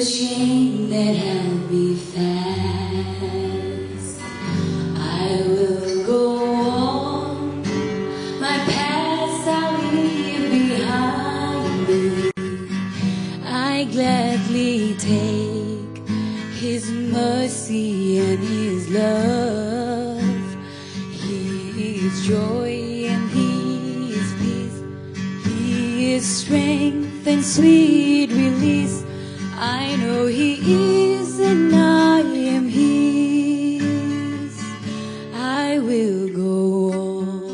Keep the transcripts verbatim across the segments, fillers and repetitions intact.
Shame that held me fast. I will go on. My past I'll leave behind me. I gladly take his mercy and his love. He is joy and he is peace. He is strength and sweet release. I know he is and I am his. I will go on.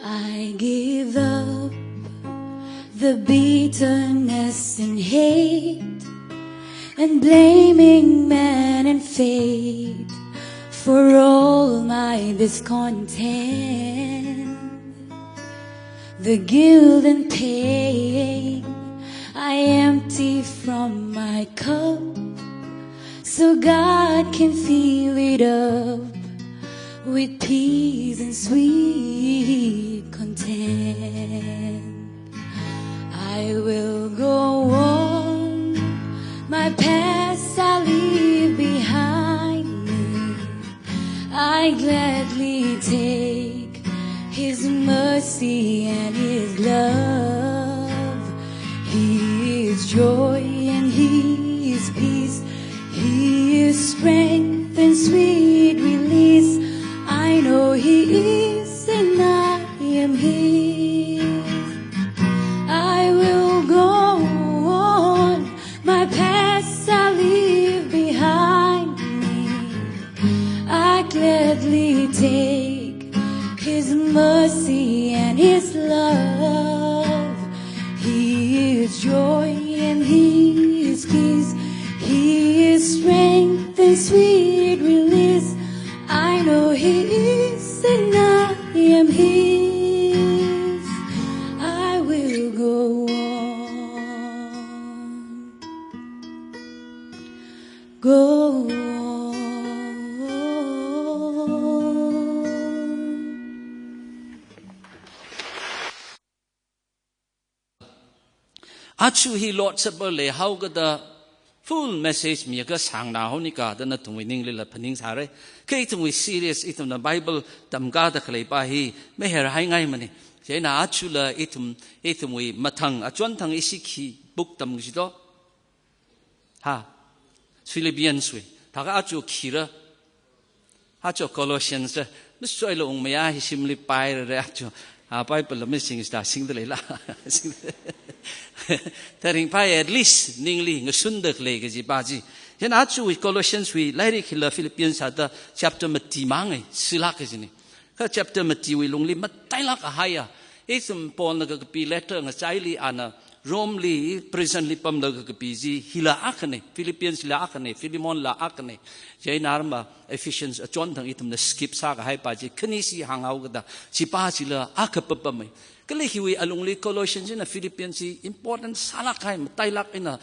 I give up the bitterness and hate and blaming man and fate for all my discontent. The guilt and pain I empty from my cup, so God can fill it up with peace and sweet content. I will go on, my past I leave behind me. I gladly take his mercy and his love. He is joy and he is peace. He is strength and sweet release. I know he is and I am his. I will go on. My past I leave behind me. I gladly take his mercy and his love. He is joy and he is peace. He is strength and sweet release. I know he is and I am his. I will go on. Go on. Aja hi Lord's Supper leihaokida full message miakha sāngnā haonika da nathumwui ninglila phaningsāra. Kha ithumwui serious, ithumna Bible tamkāda khalei pa hi maherhaingaimana. Chieina ajala ithum, ithumwui mathang achonthang ishi khi book tamkaji to? Ha? Philippians wui. Thākha aja khira? Aja Colossians ra. Masoila ungmeiya hi shimli pairara aja. A, Bible la missing sta singda leila. Tharing pai at least ningli ngasunda khalei kaji pa chi. Chieina ajawui Colossians wui lairik hila Philippians sāda chapter mati mangai, silāk kajina. Kha chapter matiwui lungli matailāk kahaiya, ithum Paulna kakapi letter ngachaili ana Rome li prison li pamlaga kakapi chi hila akhana, Philippians la akhana, Philemon la akhana. Chieina arma Ephesians achonthang ithumna skip sākahai pa chi khanishi hānghaokida, chi pa chila akha papamai. Kala hiwui alungli Colossians eina Philippians chi important sālāk kahai, matailāk eina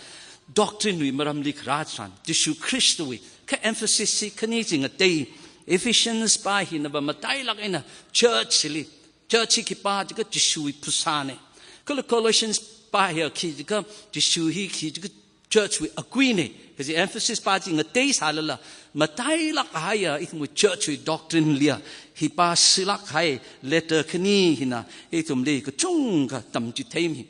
doctrine wui maramli kharā tharan, Jishu Khristawui, kha emphasis chi khani chi ngatei. Ephesians pa hinava matailāk eina church li, church hi khipā jiakha Jishuwui phasāna. Kala Colossians pa hiya khi jiakha Jishu hi khi jiakha church wui akuina kaji emphasis pa chi ngatei sālala, matailāk kahaiya ithumwui church wui doctrine liya, hi pa silāk kahai letter khani hina ithumli kachungkha tamchitheimi.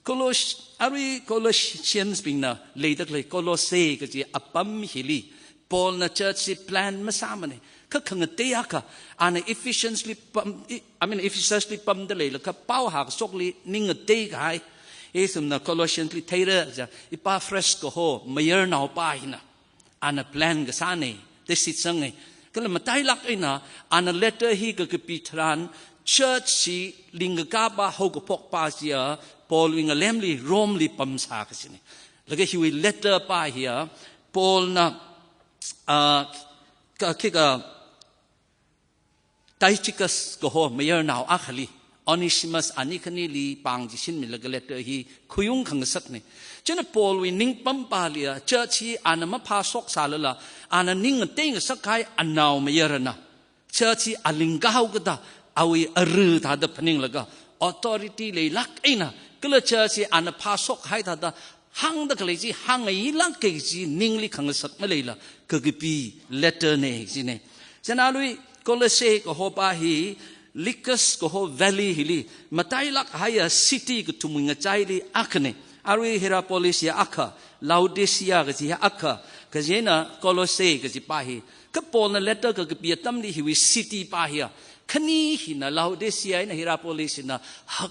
Colos-, arui Colossians bingna leida khalei Colossae kaji apam hili Paulna church chi plan masāmana. Kha khangatei akha, ana Ephesians li pam, I, I mean, Ephesus li pamda leilakha pao hākashokli ning ngatei kahai, ithumna Colossians li theira jiakha, Epaphras kaho mayarnao pa hina ana plan kasāna, da shitsanga. Kala matailāk eina ana letter hi kakapi tharan church chi lingkakā pa, haokaphok pa chiya Paulwui ngalemli Rome li pamsā kajina. Laga hiwui letter pa hiya Paulna, ah, ka, khikha Tychicus kaho mayarnao akhali Onesimus ani khanili pāng chi shinmilaga letter hi khuiung khangasakna. Chieina Paulwui ningpam pāli a church hi ana maphāshok sālala, ana ning ngateingasak kahai anaomayarana church hi alingkahao kada, awui ara thāda phaninglaga, authority leilāk eina, kala church hi ana phāshok kahai thāda hāngda khalei chi hāngngailāka kaji ningli khangasak maleila kakapi letter na kajina. Chieina arui Colossae kaho pā hi, Lycus kaho valley hili matailāk haiya city kathumwui ngachaili akhana. Arui Hierapolis ya akha, Laodicea kaji ya akha, kajina Colossae kaji pā hi. Kha Paulna letter kakapi atamli hiwui city pā hiya, khani hina Laodicea eina Hierapolis hina hak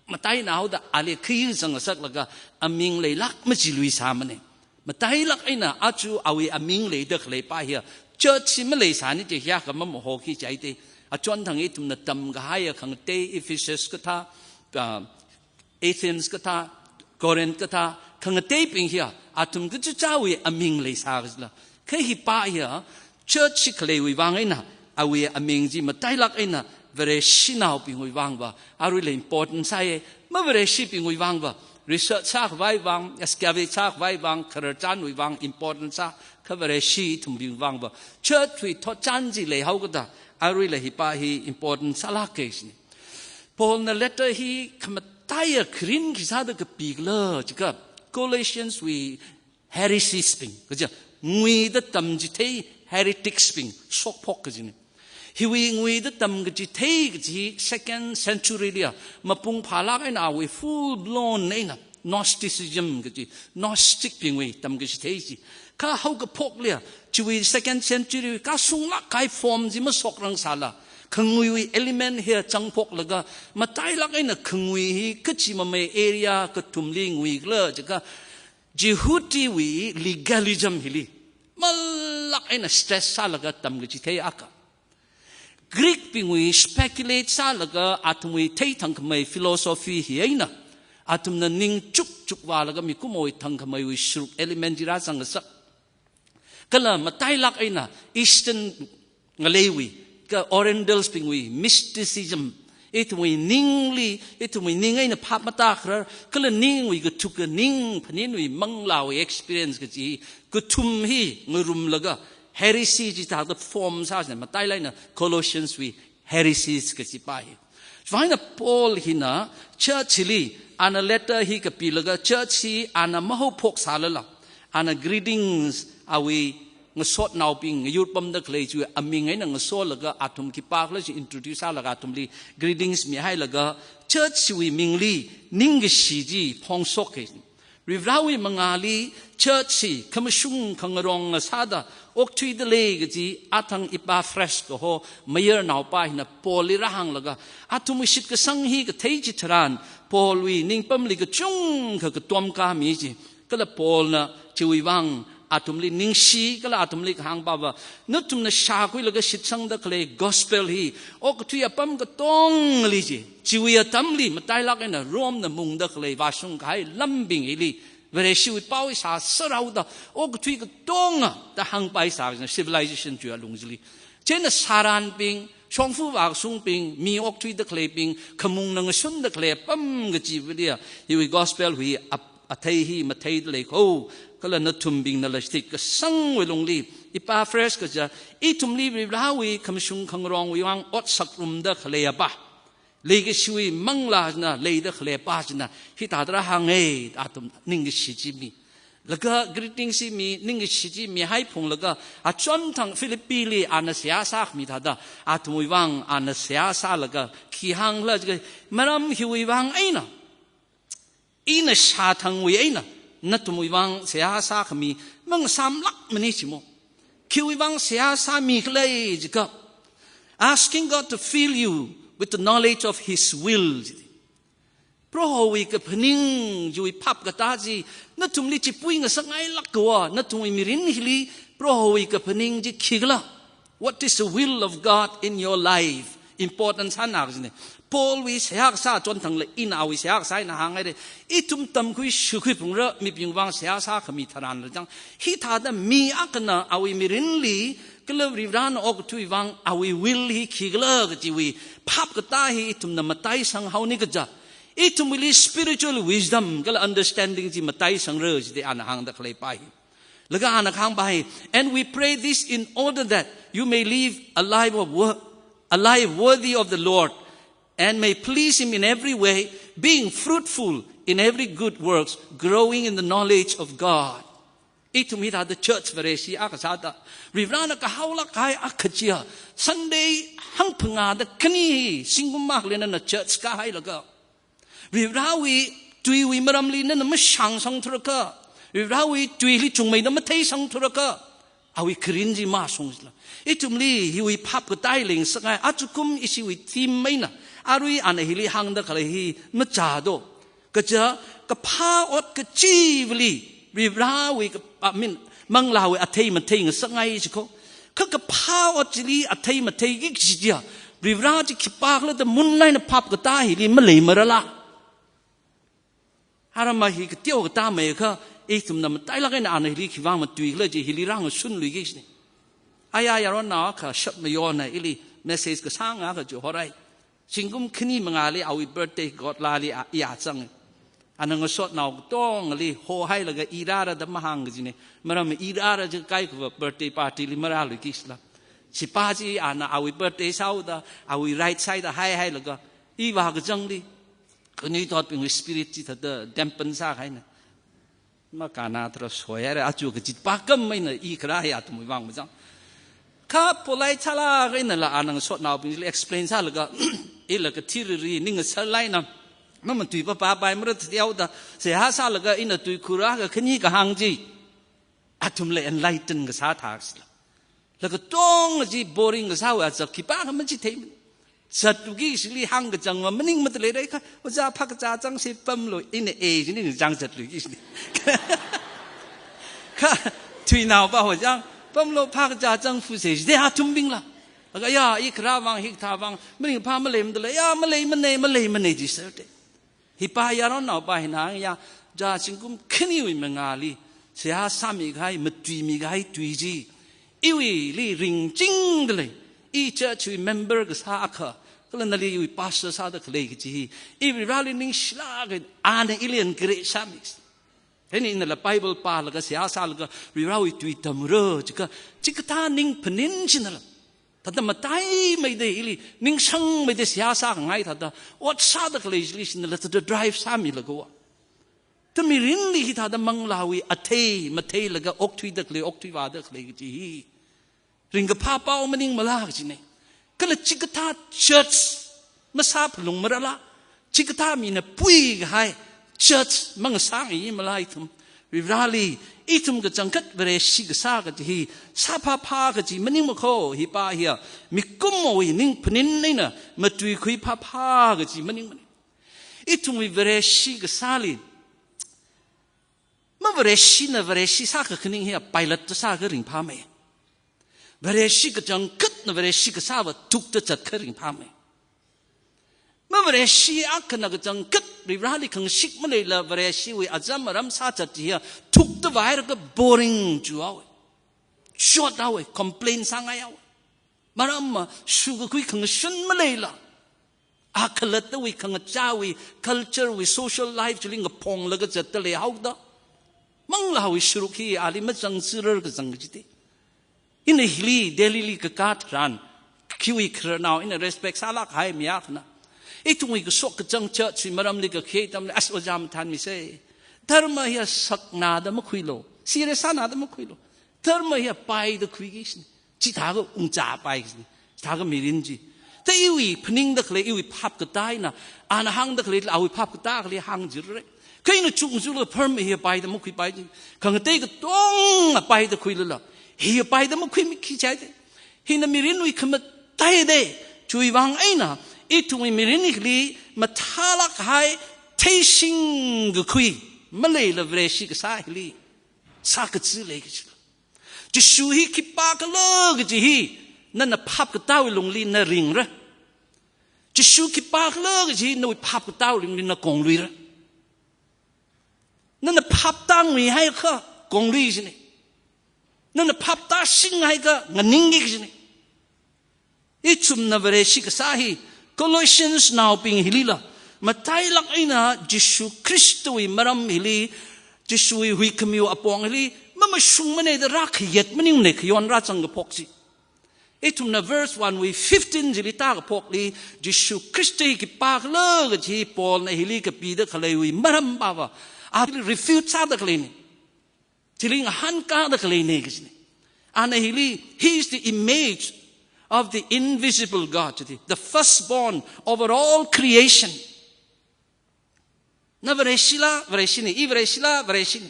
matainaoda ali khayu zangasaklaga aming leilāk machiluisāmana. Matailāk eina aja awui aming leida khalei pā hiya church hi maleisāni chi hiyākha mamaho khi chaite. Achonthang ithumna tamkahaiya khangatei Ephesus kathā, ah, Athens kathā, Corinth kathā, khangateibing hiya athum kachichāwui aming leisā kajila. Kha hi pā hiya church hi khaleiwui vang eina, awui aming chi matailāk eina Vareshinaobingwui vangva aruila important sāya. Mavareshibingwui vangva, research sākhavai vang, excavate sākhavai vang, khararchanwui vang important sā, kha Vareshi ithumbingwui vangva church wui thotchan chi leihao kada, aruila hi pā hi important sālāka kajina. Paulna letter hi khamataiya kharin khi sāda kapikhala jiakha, Colossians wui heresies bing, kaja, nguida tamchithei heretics bing shokphok kajina. Hiwui nguida tamkachithei kaji second century liya mapung phālāk eina awui full blown eina Gnosticism kaji, Gnostic bingwui tamkachithei chi. Kha haokaphokliya, chiwui second century wui kasunglāk kahai form chi mashokrang sāla, khanguiwui element hiya zangphoklaga, matailāk eina khangui hi kachimamei area kathumli nguikhala jiakha, Jihudiwui legalism hili malāk eina stress sālaga tamkachithei akha. Greek bingwui speculate sālaga athumwui theithangkhamei philosophy hi eina, athumna ning chukchukvālaga mikumowui thangkhameiwui sharuk element chi rāzangngasak. Kala matailāk eina Eastern ngaleiwui, kha Orientals bingwui mysticism, ithumwui ningli, ithumwui ning eina phap matākharar, kala ningwui kathuka ning phaninwui manglāwui experience kaji kathum hi ngarumlaga heresy chithāda form sāsina, matailāk eina Colossians wui heresies kaji pā hi. Chieina Paul hina church hili ana letter hi kapilaga church hi ana mahaophok sālala, ana greetings awui ngasotnaobing, ngayurpamda khalei chiwui aming eina ngasolaga athum khipākhala chi introduce sālaga athumli greetings mihailaga church chiwui mingli ningkashi chi phongshoka. Varivarāwui mangāli church hi khamashung khangarong ngasāda okthuida lei kaji athang Epaphras kaho mayarnaopā hina Paulli rāhānglaga, athumwui shitkasang hi kathei chitharan Paulwui ningpamli kachungkha katomkāmi chi. Kala Paulna chiwui vang athumli ningshi, kala athumli kahāng pāva, nathumna shākhuilaga shitsangda khalei gospel hi okathui apam katongali chi, chiwui atamli matailāk eina Rome na mungda khalei vāshung kahai lambing hili Vareshiwui pao hi shāsārhaoda okathui katonga da hāngpaisā kajina, civilization chiwui alung chili. Chieina sāranbing, shongfa vākashungbing, mi okthuida khaleibing, khamungna ngashunda khalei apam kachivaliya, hiwui gospel hi ap-, athei hi matheida leikho, kala nathumbingnala shitkasangwui lungli, Epaphras kaja, ithumli Varivarāwui khamashung khangarongwui vang ot sāngarumda khalei apā, leikashiwui manglā china leida khalei apā china hithāda rāhānga, athum ningkashi chi mi. Laga greetings chi mi, ningkashi chi mihaiphunglaga, achonthang Philippili ana seihā sākhami thāda, athumwui vang ana seihā sālaga, khi hāngkhala jiakha, maram hiwui vang eina, ina shāthangwui eina nathumwui vang seihā sākhami mangasāmlākmana chimo. Khiwui vang seihā sāmikhala jiakha, asking God to fill you with the knowledge of His will. Prohowui kaphaning chiwui phap katā chi nathumli chipui ngasakngailāk kava, nathumwui mirin hili Prohowui kaphaning chi khikhala? What is the will of God in your life? Important sāna kajina. Paulwui seihā kasā chonthangla ina awui seihā kasā eina hānghaira. Ithum tamkhui shukhui phungra mibingwui vang seihā sākhami tharanla chang. Hithāda mi akhana awui mirinli kala Varivarana okathuiwui vang awui will hi khikhala kajiwui phap katā hi ithumna mataisang haowa kaja. Ithumwuili spiritual wisdom kala understanding chi mataisangra jida ana hāngda khalei pa hi. Laga ana kahāng pa hi, "And we pray this in order that you may live a life of wor-, a life worthy of the Lord, and may please him in every way, being fruitful in every good works, growing in the knowledge of God." Ithum hithāda church Vareshi akha sāda, Varivarana kahaolāk kahai akha chiya, Sunday hangphangāda khani hi, zingkum akhali nana church kāhailaga, Varivarawui tuiwui maramli nana mashāngsangthurakha, Varivarawui tuili chungmeida matheisangthurakha, awui kharing chi mashung sila. Ithumli hiwui phap katā hi leingasakngai, ajakum ishiwui theme eina, arui ana hili hāngda khalei hi machādo. Kaja kaphā ot kachivali, Varivarawui ka, I mean, manglāwui athei mathei ngasakngai jiko. Kha kaphā ot chili athei matheiki kaji chiya, Varivara chi khipākhala da munlai eina phap katā hili maleimarala. Haram ma hi kateo katā mei kha, ithumna matailāk eina ana hili khivang matuikhala chi hili rāngashunluiki kajina. Aya yaron akha shap mayona ili message kasāng akha chi horai. Zingkum khani mangāli awui birthday gotlāli a, i a chang. Ana ngasotnao katongali hohailaga i rāra da mahāng kajina. Maram i rāra chi kaikhava birthday party li marāluiki sila. Chipa chi ana awui birthday sāhaoda, awui right side haihailaga, i vākachangli, khanuithotbingwui spirit chi thāda dampen sākahaina. Makāna thara soihaira, aja kachit pa kam eina i kharā hi athumwui vang machang. Kha polite sālāk einala ana ngasotnaobingli explain sālaga, ila kathiriri ning ngasarlāk eina, mamatui papa pai mara thateoda, seihā sālaga ina tuikhura kakhani kahāng chi, athumla enlighten kasā thāsila. Laga tong chi boring kasāwui azak khipākha machithei. Zatluiki kajili hāngkachang va maningmada leira kha, ojā phakazā changsi pamlo, ina e jini chang zatluiki kajili. Kha thuinaopa va chang, pamlo phakazā chang fusa jida athumbingla. Laga ya, i kharā vang, hikathā vang, maningphā maleimada lei, ya, maleimana, maleimana jiserde. Hipa yaronnaopa hina hāngya, ja zingkum khaniwui mangāli, seihā sāmikahai, matuimikahai tui chi, iwuili ringchingda lei, i church wui member kasā akha, kala nali iwui pastor sāda khalei kaji hi, i Varivarali ningshilāk eina, ana ili encourage sāmi. Hina inala Bible pālaga, seihā sālaga, Varivarawui tui tamra, chika, chikathā ning phaning chinala. Thāda mataimeida ili, ningsangmeida seihā sākhangai thāda, ot sāda khalei chili shinala thāda drive sāmilaga va. Thāda mirinli hithāda manglāwui athei matheilaga okthuida khalei, okthui vāda khalei kaji hi ringkaphā pao maningmala kajina. Kala chikathā church masāphalungmarala, chikathā mina puikahai church mangasāngaimala ithum. Varivarali, ithum kachangkhat Vareshi kasā kaji hi, sāphāphā kaji maningmakho, hipa hiya, mikumowui ning phaning eina, matuikhui phāphā kaji maningmana. Ithumwui Vareshi kasāli, mavareshina Vareshi sākakhaning hiya, pilot ta sākha ringphāmei. Vareshi kachangkhatna Vareshi kasāva thukta zatkha ringphāmei. Mavareshi akhana kachangkhat Varivarali khangashik maleila Vareshiwui azam aram sāzat hiya thukta vāhailakha boring chihaowa. Chothaowa, complain sāngaihaowa. Maramva shukakhui khangashun maleila, akhalattawui khangachāwui, culture wui, social life chili ngaphonglaga zatta leihaoda, manglāwui sharuk hi ali machang chirar kazang kajite. Ina hili Delhili kakā tharan, khiwui khararnao ina respect sālāk kahai mi akhana, ithumwui kashok kachang church wui maramli kakhei atamli, as ojā mathānmisa. Dharma hiya saknada makhuilu, serious sānada makhuilu. Dharma hiya paida khuiki kajina. Chithākha ungzā paiki kajina. Chithākha mirin chi. Thāda iwui phaningda khalei, iwui phap katā eina, ana hāngda khalei, awui phap katā akhali hāngchirra. Kha ina chungchunglaga dharma hiya paida makhuipai chi. Khangatei katonga paida khuilala, hiya paida makhuimi khi chai de. Hina mirinwui khamataide. Chiwui vang eina, ithumwui mirin hili mathālāk kahai, theishing kakhui maleila Vareshi kasā hili sākachi lei kajila. Jishu hi khipākhala kaji hi, nana phap katāwui lungli na ringra. Jishu khipākhala kaji nawui phap katāwui lungli na kongluira. Nana phap tāngui haiakha konglui jina. Nana phap tāsing haiakha nganingki kajina. Ithumna Vareshi kasā hi, Colossians naobing hilila, matailāk eina Jishu Khristawui maram hili, Jishuwui huikhamiwui apong hili, mamashungmana da rākhayat maningmana, khayon rāzang kaphok chi. Ithumna verse one wui fifteen chili tākaphokli, Jishu Khrista hi khipākhala kaji Paulna hili kapida khaleiwui maram pava, a hili refute sāda khaleina. Chili ngahānkāda khaleina kajina. Ana hili, "He is the image of the invisible God," the firstborn over all creation. Na Vareshila, Vareshina, i Vareshila, Vareshina.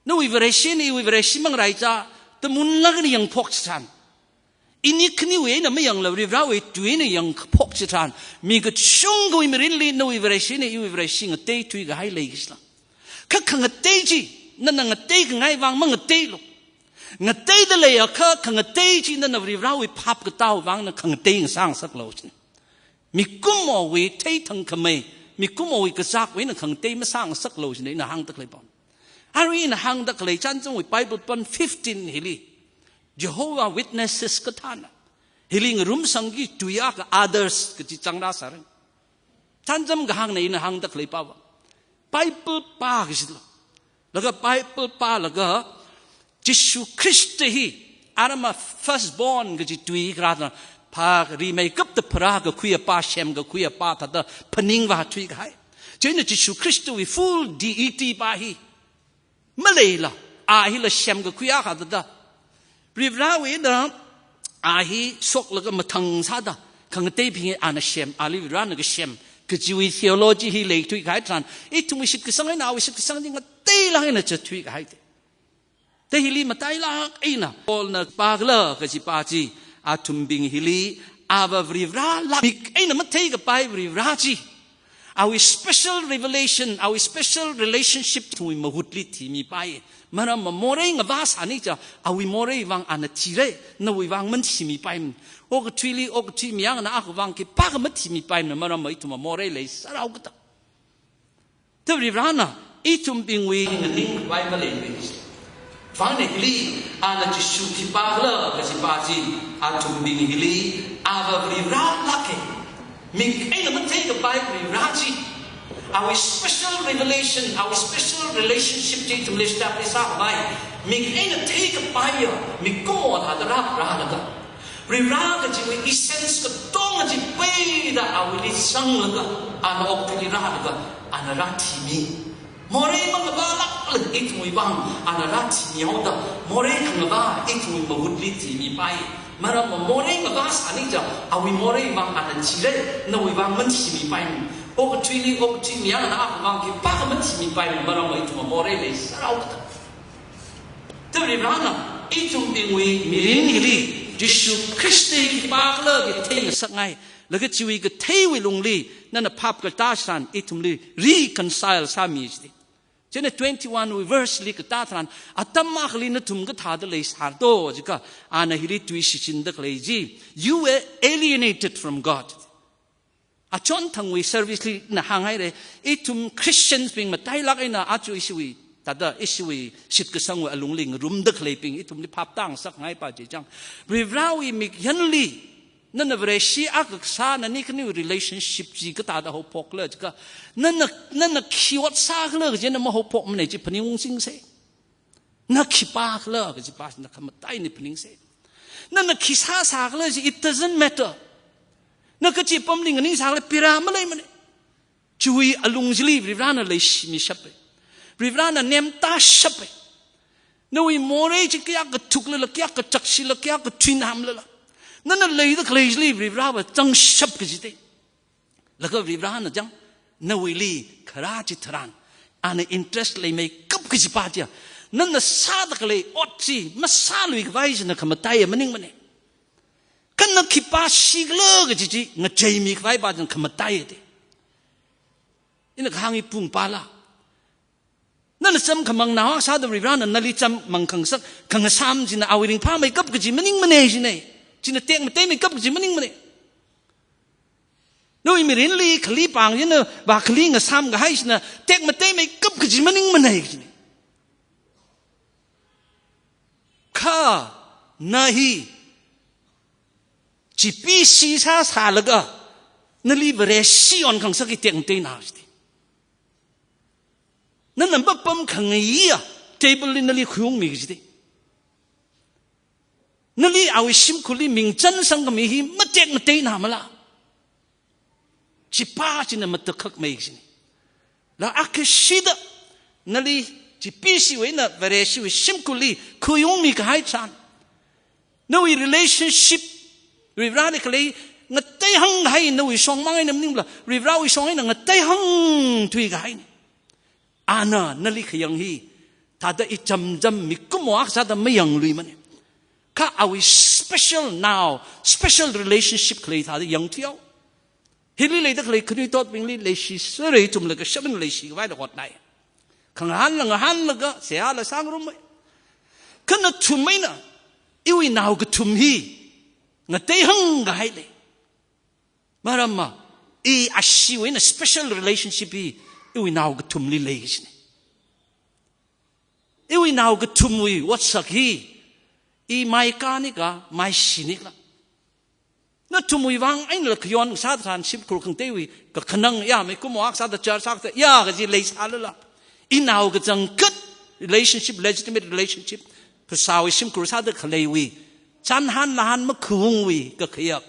Nawui Vareshina, iwui Vareshi mangarai cha, tamunlāk eina yangphok chitharan. Ini khaniwui eina mayangla, Varivarāwui tui eina yangphok chitharan, mi kachungkhawui mirinli nawui Vareshina, iwui Vareshi ngateithui kahai leikasāla. Kha khangatei chi, nana ngateikhangai vang mangateilu. Ngateida leiakha khangatei chi nana Varivarāwui phap katāwui vang na khangatei ngasāngasaklu china. Mikumowui theithangkhamei, mikumowui kazākwui eina khangatei masāngasaklu china ina hāngda khalei pam. Arui ina hāngda khalei chānjamwui Bible pāng fifteen hili, Jehovah Witnesses kathāna hili ngarumsangki tui akha others kaji chang rāsāra. Chānjam kahāngna ina hāngda khalei pava, Bible pā kajila. Laga Bible pālaga Jishu Khrista hi arama firstborn kaji tui kharāna, phārimeikapta pharākakhui apā, semkakhui apā thāda phaningvāthui kahai. Chieina Jishu Khristawui full deity pā hi maleila, a hila semkakhui akha thāda, Varivarāwui eina a hi shoklaga mathang sāda, khangateibing hi ana sem, ali Varivarāna kasem kajiwui theology hi leithui kahai tharan, ithumwui shitkasang eina awui shitkasang chi ngateilāk eina zatthui kahai te. Te hili matailāk eina Paulna khipākhala kaji pā chi, athumbing hili, ava Varivarālāk, mik eina matheikapai Varivarā chi, awui special revelation, awui special relationship ithumwui mahutli thimipai. Maramva morei ngavā sāni cha, awui morei vang ana thira, nawui vang mathimipaimana. Okathuili okathui mi akha akhavang khipākha mathimipaimana, maramva ithumva morei leisāra kajida. Te Varivarāna ithumbingwui nganingkhavai maleimana. Vang eina hili, ana Jishu khipākhala kaji pā chi, athumbing hili, ava Varivarālāka. Mik eina matheikapai Varivarā chi, awui special revelation, awui special relationship chi ithumli establish sākhavai, mik eina theikapaiya mikumo thāda rāpharālaga, Varivarā kajiwui essence katonga chi peida awuili zanglaga, ana okathuili rālaga, ana rāthimi. Morei mangavālākla ithumwui vang ana rāthimihaoda, morei khangavā ithumwui mahutli thimipai. Maramva morei ngavā sāni cha, awui morei vang ana thira, nawui vang mathimipaimana. Okathuili okathui mi akha akhavang khipākha mathimipaimana, maramva ithumva morei leisāra kajida. Te Varivarāna ithumbingwui mirin hili Jishu Khrista hi khipākhala kaji theingasakngai, laga chiwui katheiwui lungli nana phap katā tharan ithumli reconcile sāmi chida. Chieina twenty-one wui verse li katā tharan, atam akhali nathum kathāda leisāra to jiakha, ana hili tui shichinda khalei chi, "You were alienated from God." Achonthangwui service li ina hānghaira, ithum Christians bing matailāk eina aja ishiwui, thāda ishiwui shitkasangwui alungli ngarumda khaleibing, ithumli phap tāngasakngai pā chi chang. Varivarāwui mikyanli, nana Vareshi akha kasā nani khaniwui relationship chi kathāda haophokla jiakha, nana, nana khi ot sākhala kaji na mahaophokmana chi phaningungsingsa. Na khipākhala kaji pā chi na khamataina phaningsa. Nana khi sāsākhala chi, it doesn't matter. Na kachi apamli nganingsākhala pira maleimana. Chiwui alung chili Varivarāna leishimishapa. Varivarāna nemtāshapa. Nawui morei chi kayākha thuklala, kayākha chakshila, kayākha thuinamlala, nana leida khalei chili Varivarāva zangshap kajite. Laga Varivarāna chang, nawuili kharā chitharan, ana interest leimeikap kaji pā chiya, nana sāda khalei ot chi masāluikhavai china khamataiya maningmana. Kha na khipāshikhala kaji chi ngacheimikhavai pā china khamataiya te. Ina kahāng hi pung pāla. Nana chāmkhamang nao akha sāda Varivarāna nali chāmmang khangasak, khangasam china awui ringphāmeikap kaji maningmana china. China tekmateimeikap kaji maningmana. Nawui mirinli khali pāng china, vākhali ngasām kahai china tekmateimeikap kaji maningmanei kajina. Kha na hi chipee shisā sālaga nali Vareshi onkhangasak hi tekmateina jida. Nana mapam khangaiya table li nali khuiungmi kajida. Nali awui shimkhurli mingchan sangkhami hi matekmateina mala. Chipā china matakhakmei kajina. Laga kashida nali chipee shiwui eina Vareshiwui shimkhurli khuiungmi kahai tharan, nawui relationship Varivarali khalei ngateihang kahai, nawui shongmang eina maningla Varivarawui shong eina ngateihang thuikahaina. Ana nali khayang hi thāda ichamcham mikumo akha sāda mayangluimana. Kha awui special now, special relationship khalei thāda yangthuihaowa. Hili leida khalei khanuithotbingli leishisera, ithumla kashaman leishikhavai eina hotnai. Khangahānla ngahānlaga seihāla sāngarumma. Kha nathum eina iwui naokathum hi ngateihang kahai lei. Maramva, i ashiwui eina special relationship hi iwui naokathumli lei kajina. Iwui naokathumwui otsak hi i maikānika, maishinikla. Nathumwui vang einala khayon sāda tharan shimkhur khangateiwui kakhanang ya, mikumo akha sāda church sāda ya kaji leisālala, inao kachangkhat relationship, legitimate relationship, phasāwui shimkhur sāda khaleiwui, chānhān lahān makhuiungwui kakhayak,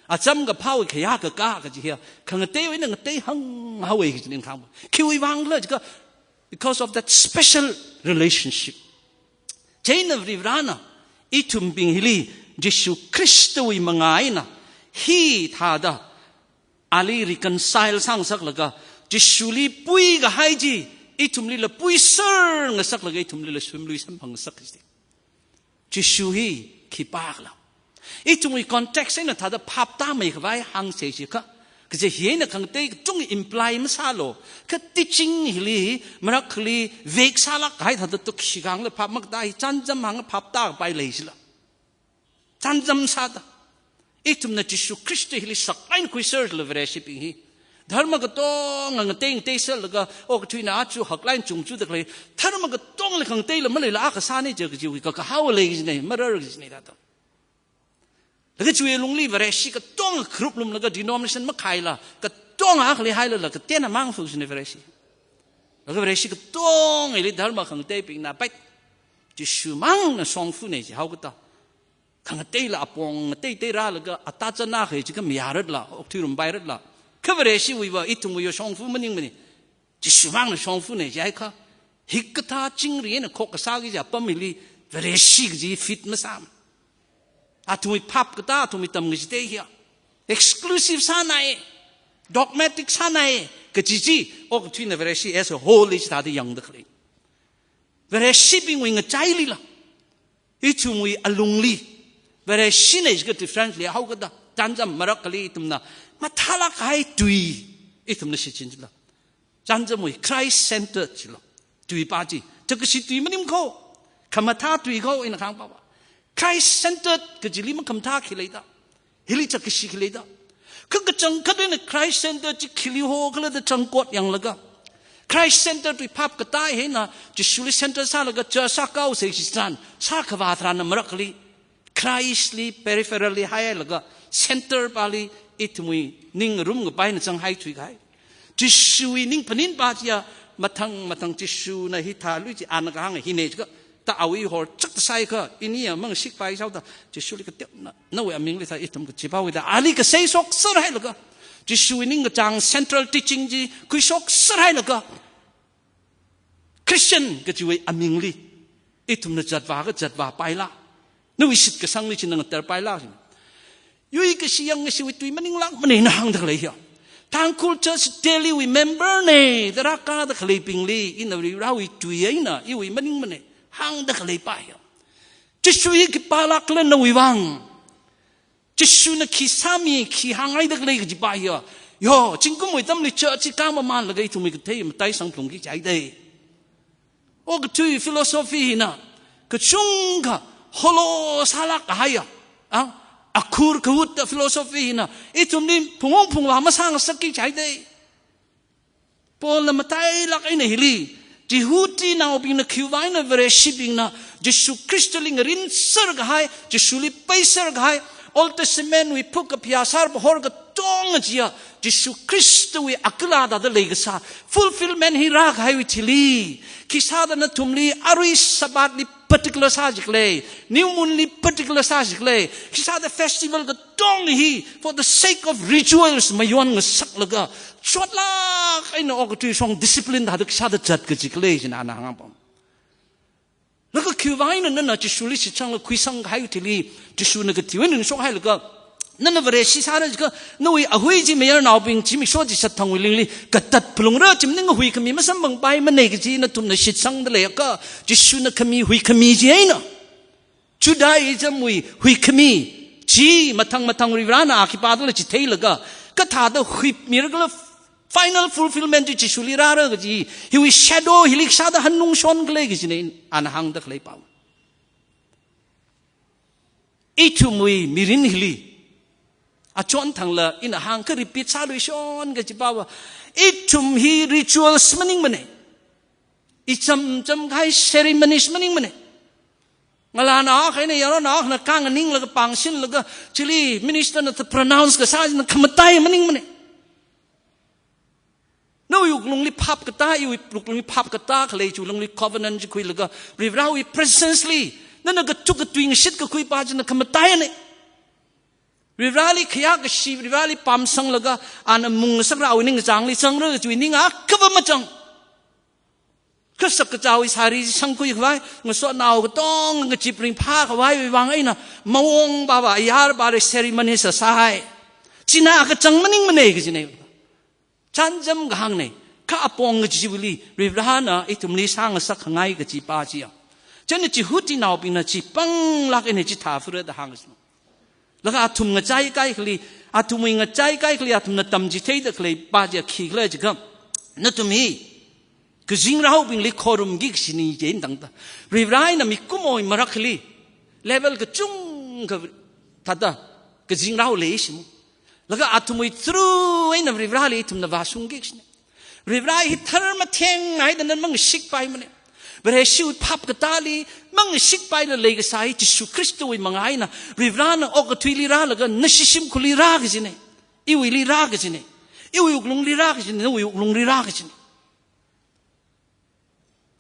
acham kaphāwui khayā kakā kaji hiya khangateiwui eina ngateihang haowa kajina ina kahāngva. Khiwui vangkhala jiakha, because of that special relationship. Chieina Varivarana ithumbing hili Jishu Khristawui manga eina hithāda ali reconcile sāngasaklaga, Jishuli pui kahai chi ithumlila puiser ngasaklaga, ithumlila shimlui samphang ngasak kajina. Jishu hi khipākhala? Ithumwui context eina thāda phap tāmeikhavai hāngsa jiakha, kaje hi eina khangatei katonga imply masālu. Kha teaching hili marakhali vek sālāk kahai thāda tukshi khangaila phap makatā hi chānjam hānglaga phap tākapai leisila. Chānjam sāda ithumna Jishu Khrista hili saklāk eina khuiserla Vareshibing hi. Dharma katonga ngatei ngateiserlaga, okathuina aja haklāk eina chungchuda khalei, dharma katongala khangateila maleila akha sāna jiakha kajiwui kakahao lei kajina, marar kajina thāda. Laga chiwui lungli Vareshi katonga group lumlaga denomination makhaila, katonga akhali hailala, katena mang fu kajina Vareshi. Laga Vareshi katonga hili dharma khangateibingna pai, Jishumangna shongfana jihaokada, khangateila apong ngateitei rālaga, ata chana khai jiakha mayaratla, okthuirum pairatla. Kha Vareshiwuiva ithumwui shongfa maningmana. Jishumangna shongfana jiakha, hikathā chingri eina khokkasā kaji apam hili Vareshi kaji fit masāmana. Athumwui phap katā, athumwui tamkachithei hiya exclusive sānai, dogmatic sānai kaji chi, okathuina Vareshi as a whole li chithāda yangda khalei. Vareshibingwui ngachailila, ithumwui alungli, Vareshina jiakha differently haokada, chānjam marakhali ithumna mathālāk kahai tui ithumna shichin jila. Chānjamwui Christ centered jila. Tuipa chi, thakkashi tui maning kho, khamathā tui kho ina kahāngpava. Christ centered kajili makhamathā khi leida? Hili thakkashi khi leida? Kha kachangkhat eina Christ centered chi khili hokhala da changkot yanglaga, Christ centered wui phap katā hi eina Jishuli centered sālaga church sākahao sai chitharan, sākhavā tharanna marakhali Christ li peripherally hailaga, center pali ithumwui ning ngarumkapai eina zanghai thuikahai. Jishuwui ningphaninpa chiya, mathang mathang Jishuna hithā lui chi ana kahāng hina jiakha, ta awui hor chakta sāakha, iniya mangashikpai jihaoda, Jishuli kateona, nawui amingli thā ithum kachipāwui da ali kasei shokser hailaga, Jishuwui ningkachāng central teaching chi khuishokser hailaga, Christian kajiwui amingli ithumna zatvā akha zatvāpaila, nawui shitkasangli china ngatarpaila. Yuikashi yangngashiwui tui maninglākmana ina hāngda khalei hiya. Tangkhul Church Delhi wui member na da rākāda khaleibingli ina Varivarawui tui eina iwui maningmana hāngda khaleipa hiya. Jishu hi khipālākhala nawui vang? Jishuna khi sāmi, khi hānghaida khalei kajipa hiya. Yo, zingkumwui atamli church chi kāmamānlaga ithumwui kathei matai sangphalungki jihaida. Okathui philosophy hina kachungkha hollow sālāk kahaiya, a, Akhur kahut da philosophy hina ithumli phungong phungvā masāngasakki jihaida. Paulna matailāk eina hili, Jihudinaobingna khiwuivang eina Vareshibingna Jishu Khristali ngarinser kahai, Jishuli peiser kahai, Old Testament wui phuk kaphayā sāra pahor katonga chiya, Jishu Khristawui akhala thāda leikasā fulfillment hi rākahaiwui thili, khisāda nathumli arui Sabbathli particular sā jikhala, new moonli particular sā jikhala, khisāda festival katong hi for the sake of rituals mayonngasaklaga, chotlāk eina okathui shong discipline thāda khisāda zat kajikhala china ana hāngpam. Laga khiwuivang eina nana Jishuli shitsanglaga khuisang kahaiwui thili, Jishuna kateomeida ngashokhailaga, nana Vareshi sāra jiakha, nawui ahui chi mayarnaobing zimiksho chi sathangwui lingli katat phalungra, chi maningakha huikhami masamphangpaimana kaji nathumna shitsangda leiakha, Jishuna khami huikhami chi eina, Judaism wui huikhami chi mathang mathang Varivarana a khipā dala chitheilaga, kathāda huimirakhala final fulfillment chi Jishuli rāra kaji, hiwui shadow hili khisāda hanungshon khala kajina ana hāngda khalei pao. Ithumwui mirin hili, achon thangla ina hāngkha repeat sāluishon kaji paova, ithum hi rituals maningmana. Ichamcham kahai ceremonies maningmana. Ngalāna akha eina yarona akhana khanganinglaga pāngsinlaga, chili minister na ta pronounce kasā china khamataiya maningmana. Nawui wuklungli phap katā, iwui wuklungli phap katā khalei chi wuklungli covenant chi khuilaga, Varivarawui presence li nana kathuk katui ngashit kakhui pā china khamataiyana. Varivarali khayā kashi, Varivarali pamsanglaga, ana mungngasakra awui ningkachāngli zangra kajiwui ning akhava machang. Khasak kachāwui sari chi sangkhui khavai, ngasotnao katonga ngachip ringphā khavaiwui vang eina, mawong pava, ayar pava ceremony sāsāhai. China kachang maningmana kajina. Chānjam kahāngna, kha apong kajiwuili, Varivarana ithumli sāngasak khangai kaji pā chiya. Chieina Jihudinaobingna chi panglāk eina chithā phura da hāngsa. Laga athum ngachai kaikhali, athumwui ngachai kaikhali, athumna tamchitheida khalei pā chiya khikhala jiakha, nathum hi kazingraobingli khorumki kashini jin tangda, Varivara eina mikumowui marakhali level kachungkha thāda kazingrao leishimo. Laga athumwui through eina Varivarali ithumna vāshungki kashini. Varivara hi thar matheng haida nana mangashikpaimana. Vareshiwui phap katāli mangashikpaila leikasā hi Jishu Khristawui manga eina Varivarana okathuili rālaga nashi shimkhurli rā kajina. Iwuili rā kajina. Iwui wuklungli rā kajina. Nawui wuklungli rā kajina.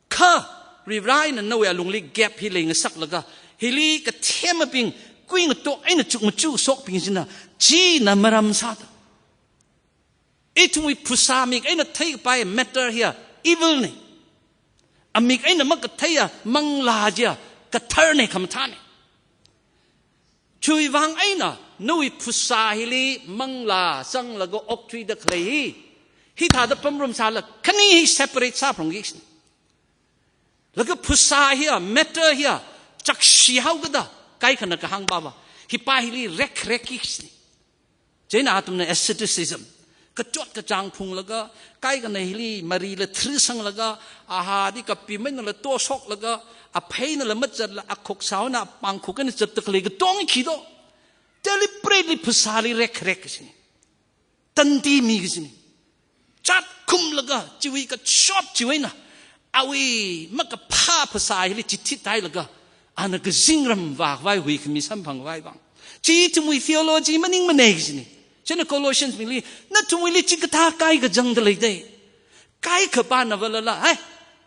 Kha Varivara eina nawui alungli gap hi leingasaklaga, hili kathemabing kuingatok eina chukmachukshokbing china, china maram sāda. Ithumwui phasā mik eina theikapai matter hiya evil na. Amik eina makatheiya manglā chiya katharna, khamathāna. Chiwui vang eina nawui phasā hili manglā zanglaga okthuida khalei hi, hithāda pamrum sāla khani hi separate sāphalungki kashini. Laga phasā hiya, matter hiya chakshi haokida kaikhana kahāng pava, hi pā hili rekrekki kashini. Chieina athumna asceticism, kachot kachāng phunglaga, kaikhana hili marila thrisanglaga, ahadi kapimainala toshoklaga, apheinala mazatla akhoksaona apāng khuk eina zatda khalei katonga khi do. Deliberately phasāli rekrek kashini. Tandi mi kashini. Chatkhumlaga, chiwui kachot chiwui eina, awui makaphā phasā hili chithithailaga, ana kazingram vākhavai, huikhami samphangkhavai vang. Chi ithumwui theology maningmana kashini. Chieina Colossians bingli, nathumwuili chikathā kaikha zangda leida. Kaikha pāna valala, hai,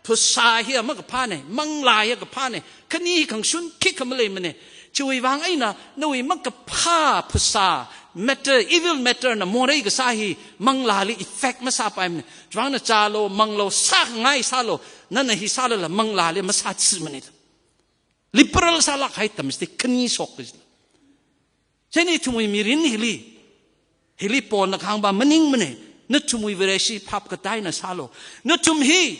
phasā hiya makaphāna, manglā hiya kaphāna, khani hi khangshun khikha maleimana. Chiwui vang eina nawui makaphā phasā, matter, evil matter na morei kasā hi manglāli effect masāpaimana. Chiwui vang eina chālu, manglu, sākhangai sālu, nana hi sālala manglāli masāchimana. Liberal sālāk kahai tamsite khani shok kajila. Chieina ithumwui mirin hili, hili Paulna kahāng pā maningmana, nathumwui Vareshi phap katā eina sālu. Nathum hi,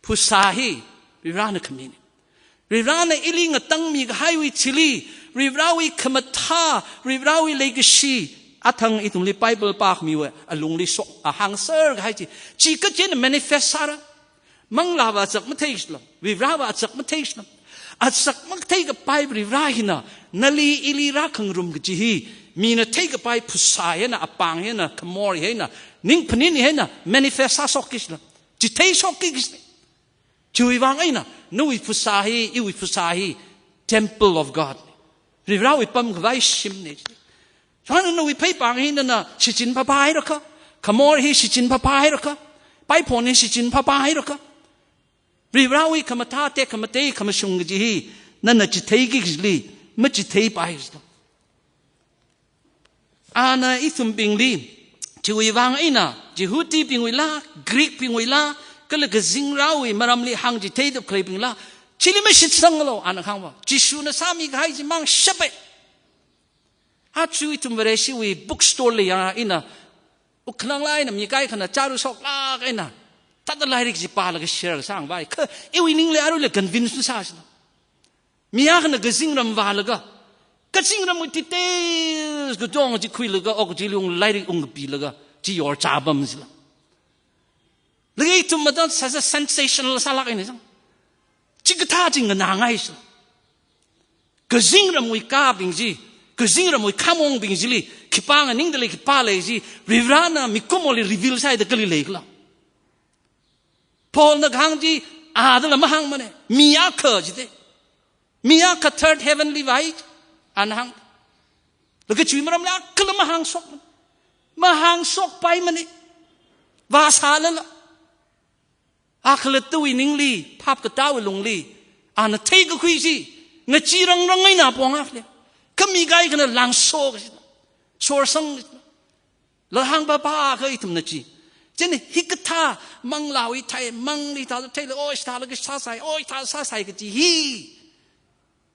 phasā hi, Varivarana khamina. Varivarana ili ngatangmi kahaiwui thili, Varivarawui khamathā, Varivarawui leikashi, athang ithumli Bible pākhamiwui alungli shok, ahāngser kahai chi, chi kachi eina manifest sāra. Manglāva chak matheishilam, Varivarava chak matheishilam. Asak makathei kapai Varivara hina, nali ili rākhangarum kaji hi, mina theikapai phasā hina, apāng hina, khamor hina, ningphanin hina, manifest sāshokki kajila. Chitheishokki kajila. Chiwui vang eina, nawui phasā hi, iwui phasā hi, temple of God. Varivarawui pamkhavai shimna. China nawui pheipāng hi nana shichin phāphāhairakha, khamor hi shichin phāphāhairakha, paiphon hi shichin phāphāhairakha, Varivarawui khamathā tekhamatei khamashung kaji hi, nana chitheiki kajili, machitheipai kajila. Ana ithumbingli, chiwui vang eina, Jihudibingwuila, Greekbingwuila, kala kazingraowui maramli hāngchitheida khaleibingla, chili mashitsanglu, ana kahāngva. Jishuna sāmikahai chimang shapai. Achu ithum Vareshiwui bookstore li yanga ina, ukhanang laina mi kaikhana chāru shoklāk eina, thāda lairik chi pālaga share sāngvai. Kha iwui ningli aruila convince masāsila. Mi akhana kazingram vālaga, kazingramwui details katong chi khuilaga, ok chili ung lairik ungkapilaga, chi yorchā pamsila. Laga ithum madan sāsa sensational sālāk eina chang. Chikathā chi nganāngaisila. Kazingramwui kābing chi, kazingramwui khamongbing chili, khipā nganingda lei, khipā lei chi, Varivarana mikumoli reveal sāhaida kali leikhala. Paulna kahāng chi, adala mahāngmana, mi akha jite. Mi akha third heaven li vai, ana hāng. Laga chiwui maramli akhala mahāngshok. Mahāngshokpaimana. Vāsālala. Akhalattawui ningli, phapkatāwui lungli, ana theikakhui chi, ngacheerangrang eina pong akhali. Kha mi kaikhana langso kajila. Sorsang kajila. Lahang papa kha ithumna chi. Chieina hikathā manglāwui thai, mangli thāda theila, oi, thālaga sāsai, oi, thā sāsai kaji hi.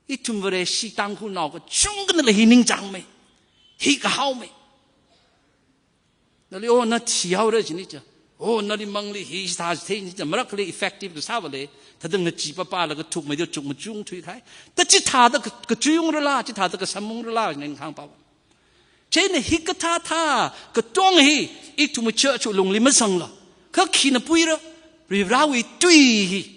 Ithum Vareshi Tangkhulnao kachungkhanala hi ningchāngmei. Hi kahaomei. Nali, oh, na thihaora jini cha. Oh, nali mangli hithā thei jini cha. Marakhali effective kasāvale. Thāda ngachee papalaga thukmeida chukmachung thuikahai. Ta chithāda ka, kachuiungrala, chithāda kasamungrala, ning hāngpava. Chieina hikathā thā, katong hi, ithum church lungli mazangla. Kha khina puira, Varivarawui tui hi.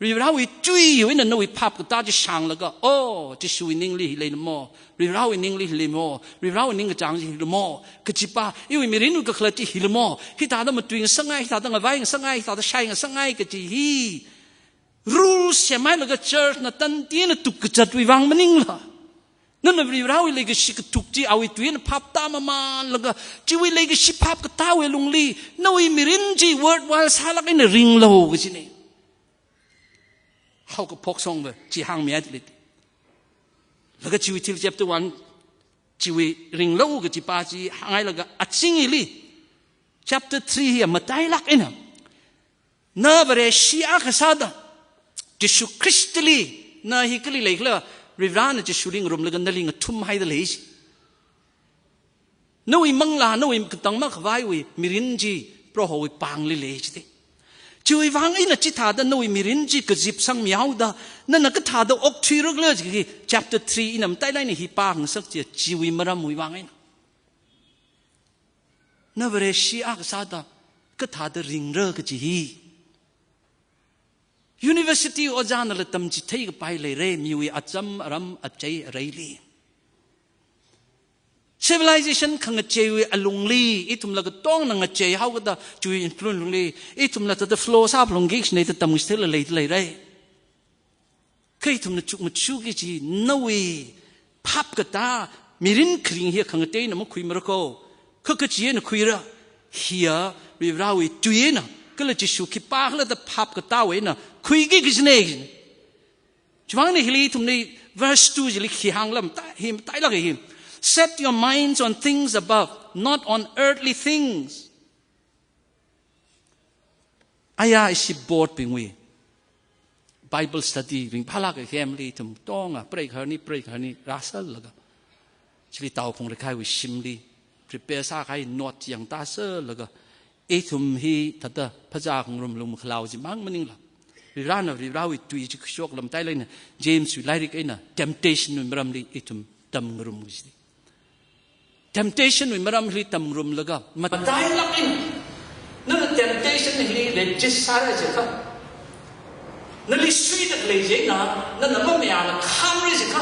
Varivarawui tuiwui eina nawui phapkatā chi shānglaga, oh, Jishuwui ningli hi leilamo, Varivarawui ningli hi leilamo, Varivarawui ningkachāng chi hi leilamo, kajipa, iwui mirinwui kakhalat chi hi leilamo, hithāda matui ngasakngai, hithāda ngavai ngasakngai, hithāda shai ngasakngai kaji hi. Rules semhailaga church na tantina tukkazatwui vang maningla. Nana Varivarawui leikashi kathuk chi awui tui eina phaptā mamanlaga, chiwui leikashi phapkatāwui lungli, nawui mirin chi worthwhile sālāk eina ringlu kajina. Haokaphok shongva, chi hāngmihaili. Laga chiwui thil chapter one, chiwui ringlu kajipa chi hānghailaga achingli, chapter three hi matailāk eina. Na Vareshi akha sāda, Jishu Khristali, na hi kali leikhala, Varivarana Jishuli ngarumlaga nali ngathumhaida lei chi. Nawui manglā, nawui katang makhavaiwui mirin chi, Prohowui pāngli lei jite. Chiwui vang eina chithāda nawui mirin chi kazip sangmihaoda, nana kathāda okthuirakhala chi hi, chapter three ina matailāk eina hi pāngasak chi, chiwui maramwui vang eina. Na Vareshi akha sāda, kathāda ringra kaji hi. University ojānala tamchithei kapai leira, miwui acham aram achei areili. Civilization khangacheiwui alungli, ithumla katongna ngacheihaokada, chiwui influence lungli, ithumla thāda flow sāphalungki kajina da tamchitheila leida leira. Kha ithumna chukmachuki kaji nawui phapkatā mirin kharing hiya khangateina makhuimara ko. Kha kachi eina khuira, hiya Varivarawui tui eina, kala Jishu khipākhala da phapkatāwui eina khuiki kajina. Chivangna hili ithumna verse two chili khi hānglam, ta, hi matailāk hi. Set your minds on things above, not on earthly things. Aya ishi board bingwui Bible study bing phalāk eina family ithum tonga, preikhani, preikhani, rāsālaga. Chili tao khong rekhaiwui shimli, prepare sākahai note yangtāsālaga. Ithum hi thāda phazā khongrum lung makhalao chimang maningla. Varivarana, Varivarawui tui chi khuishok lam tailāk eina, James wui lairik eina, temptation wui maramli ithum tamngarum kajina. Temptation wui maramli tamngarumlaga, matailāk eina, nana temptation hili resist sāra jiakha, nali suida lei jina, nana mamayāla khamra jikha.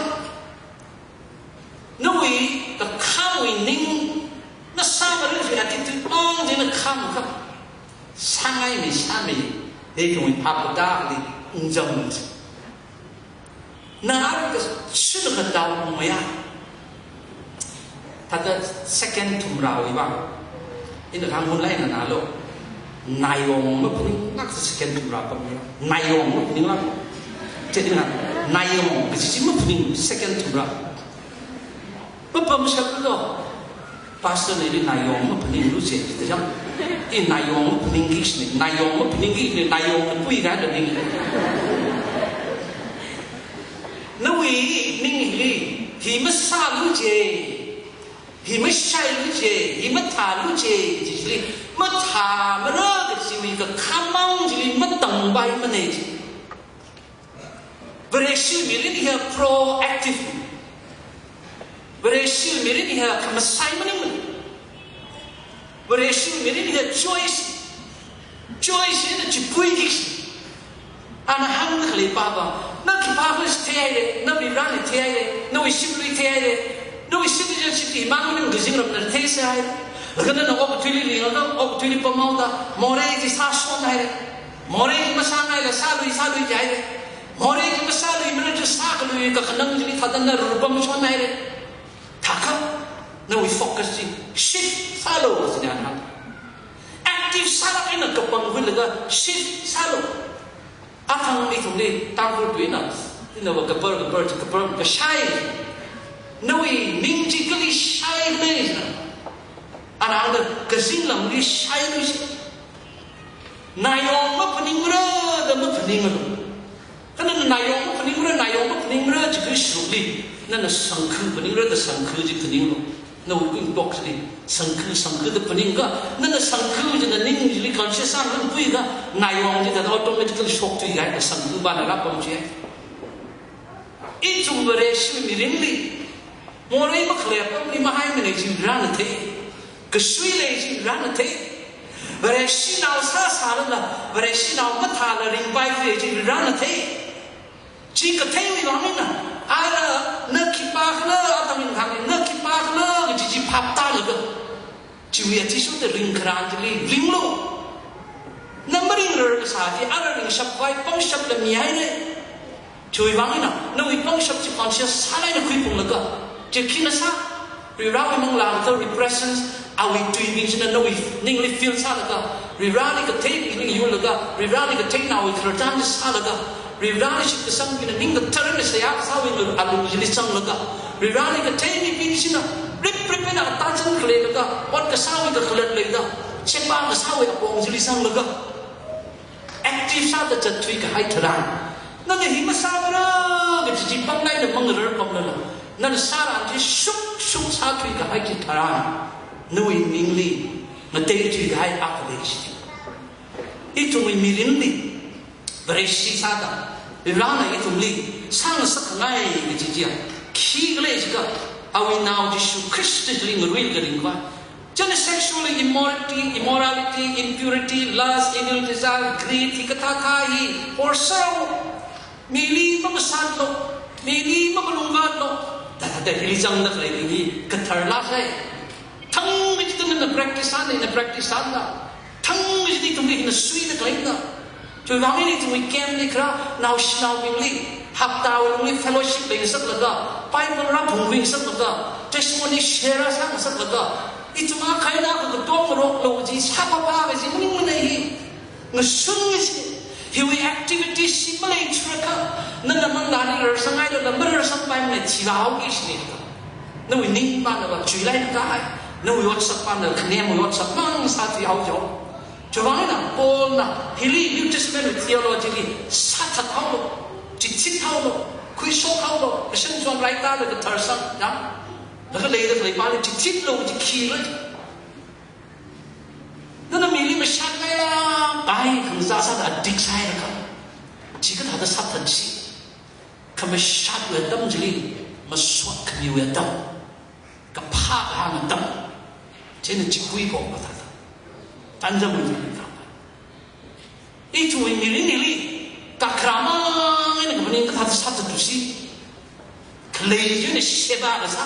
Nawui kakhamwui ning, na sāmara chi attitude mang jina khamkha. Sāngai mi sāmi, de kung phap da li, ungjam. Na arui kashina katao maya. Thāda second thumrawui vang. Ina kahāng hunlai na nalo. Nayong maphaning ngak second thumra pamya. Nayong maphaning lak. Jadi na nayong kaji chi maphaning second thumra. Mapamshaplo. Pastor nali nayong maphaninglu je, jida jang. I nayong maphaningki shini, nayong maphaningki shini, nayong napui kaida ning. Nawui ningli, hi masālu je, hi mashailu je, hi mathālu je, jili, mathāmara kajiwui kakhamang jili matangpai mana ji. Vareshi mirin hi proactive. Vareshi mirin hi khamasai maning. Vareshi mirin hi choice. Choice hi na chipui dik. Ana hāngda khalei pāva. Na khipākha theira, na Varivarali theira, nawui shimlui theira, nawui citizenship hi mang maning kazingramna theisai. Laga nana okathuili lingda, okathuili pamhaoda, morei chi sāshon haira. Morei masāngaila sālui, sālui jihaira. Morei chi masāluimara chi sākhalui kakhanang chili thāda na rupamshon haira. Thākha, nawui focus chi shift sālu, sinian hāng. Active sālāk eina kapangkhuilaga shift sālu. Athang ithumli Tangkhul tuina, ina va kapar, kapar, kapar, kashai. Nawui ning chi kali shai mei na. Ana hāngda kazinglamli shailu ji. Nayong maphaningra da maphaninglu. Kha nana nayong maphaningra, nayong maphaningra jikha shuklui. Nana sangkhu phaningra da sangkhu ji phaninglu. Nawui kuitok chili. Sangkhu, sangkhu da phaningkha. Nana sangkhu jina ning chili conscious sāngkhuikha. Nayong jida automatically shokthui kahai da sangkhu vana rāpam ji. Ithum Vareshi mirinli. Morei makhalei apamli mahaimana ji Varivarana thei. Kasui lei ji Varivarana thei. Vareshinao sāsālala, Vareshinao mathāla ringpai lei ji Varivarana thei. Chi katheiwui vang eina, ara na khipākhala, atam in hāng, na khipākhala, kaji chi phap tālaga. Chiwui athishurda ringkharan chili, ringlu. Na maringrar kasā chi, ara ringshap khavai, pangshapla mihaira. Chiwui vang eina, nawui pangshap chi conscious sālāk eina khuiphunglaga, chi khina sā, Varivarawui manglā kathara presence, awui tuibing china nawui ningli feel sālaga, Varivarali kathei ning yurlaga, Varivarali kathei nawui khararchan chi sālaga, Varivarali shitkasangbingna ning kathara eina seihā kasāwui alung chili zanglaga, Varivarali kathei mibing china, rip rip eina attention khaleilaga, ot kasāwui kakhalat leida, sheba kasāwui apong chili zanglaga. Active sāda zatthui kahai tharan. Nana hi masāmara kaji chi pānglāk eina mangarar pamlala. Nana sāran chi shuk shuk sāthui kahai chi tharan. Nawui ningli, ngateithui kahai akha lei ji. Ithumwui mirinli, Vareshi sāda. Varivarana ithumli, sāngasak ngai kaji chiya. Khikhala jiakha, awui nao Jishu Khristali ngaruilaga ringkhavai. Chieina sexual immorality, immorality, impurity, lust, evil desire, greed, hikathā thā hi, horsao, mili mamasātlu, mili mamalungvātlu, da da da hili zangda khalei hi, kathar lāsai. Thang kachida nana practice sāna, ina practice sāna. Thang kachida ithumli hina suida khaleina. Chiwui vang eina ithumwui camp li kharā, naoshinaobingli, haptawui alungli fellowship leingasaklaga, Bible rāphungkhuingasaklaga, testimony share sāngasaklaga, ithum akha eina akha katongaroklu kaji, sāpapa kaji, maningmana hi, ngasun kaji, hiwui activity chi maleithurakha, nana manglāli rarsanghailala, mararsangpaimana thivāhaoki shini. Nawui ningmana va chuilai na kahai, nawui otsak pana, khanemwui otsak mang sāthuihao jao. Chiwui vang eina Paulna hili New Testament theology li sāthathaolu, chithithaolu, khuishokhaolu, kashan chon raitala katharsang, ya. Laga leida khalei pali chithitlu, chikhilu. Nana mili mashat ngaila, pai khangazā sāda addict sāhairakha. Chikathāda sāthat chi. Khamashatwui atam chili, masot khamiwui atam. Kaphā kahāng atam. Chieina chikui ko kathāda. Tanjam wui atam. Ithumwui mirinli, kakharamang Tatusi. Khalei chi eina sheba kasā.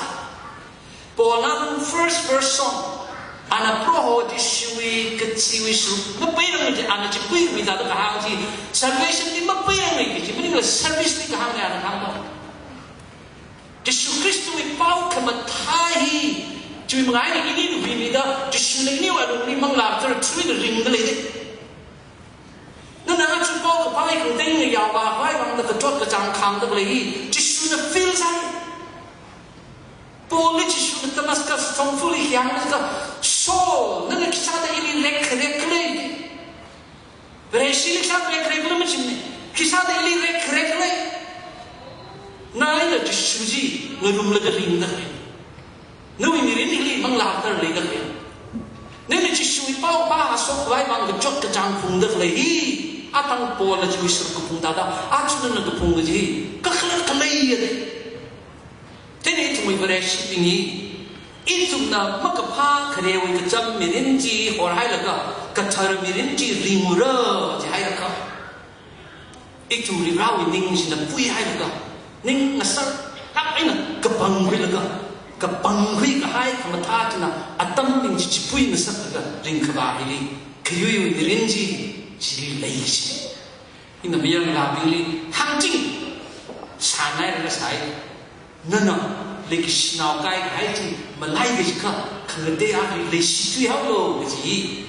Paulna first verse song. Ana Proho Jishuwui kachiwui sharuk mapeirangmei chi, ana chipuiwui thāda kahāng chi. Salvation li mapeirangmei kaji maningla service li kahāng ana kahāng. Jishu Khristawui pao khamathā hi, chiwui manga eina ili lubi mida, Jishuna iniwui alungli manglā tara tui da ringda lei. Nana aja paokaphā hi khangatei ngayao vākhavai vangda kachot kachāng khāngda khalei hi, Jishuna feel sāi. Paulli Jishuna Damascus shongfali hānglaga, Saul, nana khisāda ili rek rek khalei. Vareshili khisāda rek rek khalei machimne. Khisāda ili rek rek khalei. Na eina Jishu chi ngarumlaga ringda khalei. Nawui mirin hili manglā tara leida khalei. Nana Jishuwui pao pāshok khavai vang kachot kachāng phungda khalei hi. Athang Paulna chiwui sharuk kaphung thāda, aja nana kaphung kaji. Kakhalat khalei ya de. Chieina ithumwui Vareshibing hi, ithumna makaphā kharewui kacham mirin chi horhailaga, kathar mirin chi ringura jihailaga, ithum Varivarawui ning china puihailaga, ning ngasarlāk eina kapangkhuilaga, kapangkhui kahai khamathā china atam ning chi chipui ngasaklaga ringkhavā hili, khayuiwui mirin chi, chili lei chi. Ina mayarnaobingli hāngching sānai rāsai. Nana leikashinao kaikahai chi malai kajikha khangatei akhali leishi thuihaolu kaji.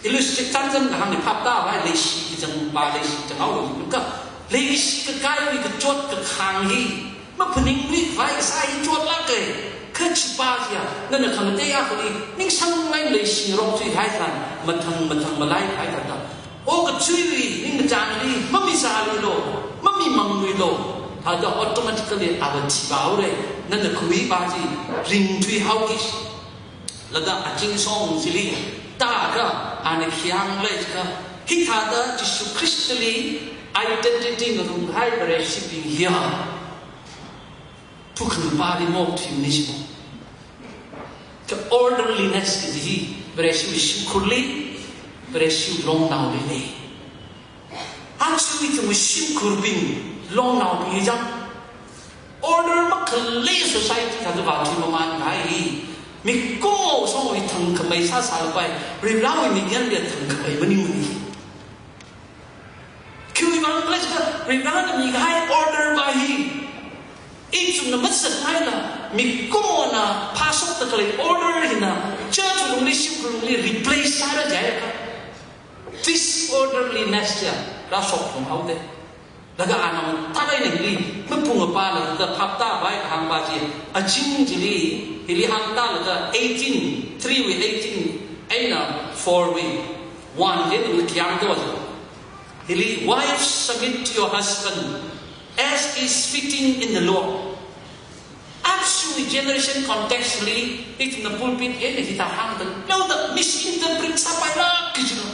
Illustrate chānjam kahāng hi phaptāvai, leishi kachangpa leishi changhaolu. Kha leikashi kakaiwui kachot kakhang hi maphaningluikhavai kasā hi chotlāka. Kha chipa chiya, nana khangatei akhali ningsang eina leishingarok thuikahai tharan, mathang mathang malaikahai tharan, okathuiwui ningkachāngli mamizāluilu, mamimangluilu. Thāda automatically ava thivāhaora. Nana khuipa chi ringthuihaoki. Laga aching song chili, tākha, ana khi hānglei kha, hithāda Jishu Khristali identity ngarumkahai Vareshibing hiya, thukhangapāli maokthuimana chi mo. Kha orderliness kaji hi, Vareshiwui shimkhurli, Vareshiwui longnaoli lei. Aja ithumwui shimkhurbing, longnaobing hi chang, order makhalei society thāda vāthuimamānkahai hi, mikumo shongwui thangkhamei sāsālapai, Varivarawui mirin ya thangkhamei maningmana hi. Khiwui vang khala jiakha, Varivarana mikahai order pa hi, ithumna mazatngaila, mikumona phāshokda khalei order hina, church lungli, shimkhur lungli replace sāra jiakha, disorderliness ya rāshok phunghaoda. Laga ana mathālāk eina hili mapung apala da phaptāvai kahāngpa chi, aching chili, hili hāngtālaga eighteen, three wui eighteen eina four wui one li nung kiang to. Hili, "Wives, submit to your husband, as is fitting in the Lord." Ajawui generation context li, ithumna pulpit eina hithā hāngda, leoda misinterpret sāpailāk kajina.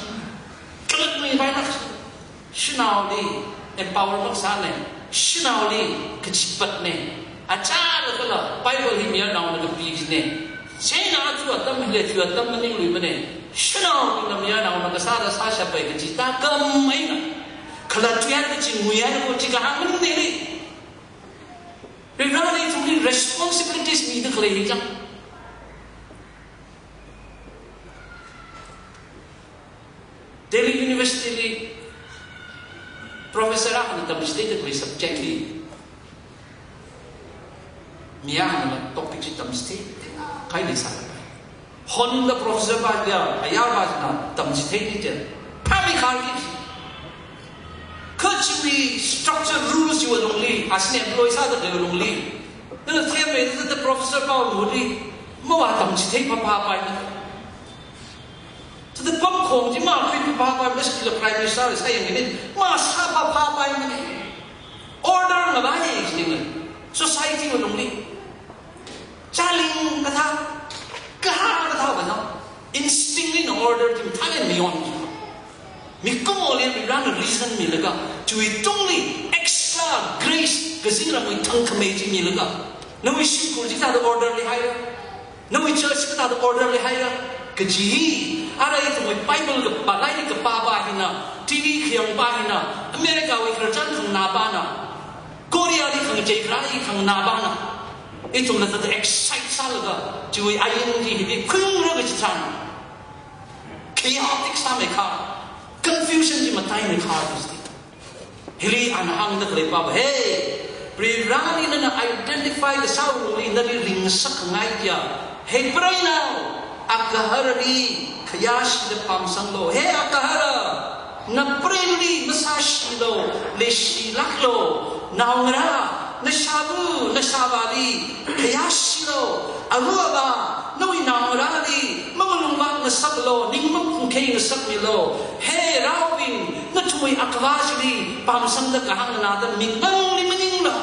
Kalatmeipailāk. Shanaoli empower maksāna, shanaoli kachipatna. Achālakhala Bible hi mayarnaona kapikajina. Chieina aja atam hili aja atam maningluimana. Shanaobingna mayarnaona kasāda sāshappai kaji tākam eina, khalatthuihai kaji nguihai kaji kahāng maningmana. Varivarana ithumli responsibilities mida khalei hi chang. Delhi University li professor akhana tamchithei da khalei subject li, mi akhana topic chi tamchithei, kha leisālāka. Honda professor pa ya, ayar pa china tamchitheina je. Phami kharki. Kha chiwui structure rules chiwui lungli, asin employee sāda khalei lungli, nana themmeida professor pawui lungli mavātamchithei phāphāpaimana. Thāda pamkhong chi makhui phāphāpaimana, shila Prime Minister sāyangmana, masā phāphāpaimana. Order ngavai jina, society wui lungli. Chāling kathā, kahā kathā vāna, instinct li na order chi mathālāk eina mayonki. Mikumoli Varivarana reason milaga, chiwui tungli extra grace, kazingramwui thangkhamei chi milaga, nawui shimkhur chi thāda order leihaira, nawui church chi thāda order leihaira kaji hi, arui ithumwui Bible kapā, lairik kapāpa hina, T V khayangpa hina, America wui khararchan khanganāpana, Korea Jai khalei khanganā pāna. Ithumna thāda excite sālaga, chiwui ain chi hili khuingra kachi tharan, chaotic sāmeikha, confusion chi mataimeikha, this thing. Hili ana hāngda khalei pāva, hey, Varivarāli nana identify kasā wungli nali ringngasakngai chiakha, hey, preinao, agaharali khayāshida pamsanglu. Hey, agahara, napremli masāshilu, leishilāklu. Naongarā, nashāva, nashāvāli khayāshilu. Aruva, nawui naongarāli mamalungvātngasaklu, ning maphungkhei ngasakmilu. Hey, raobing, nathumwui Akhavā chili pamsangda kahāng nganāda mik mangli maningla,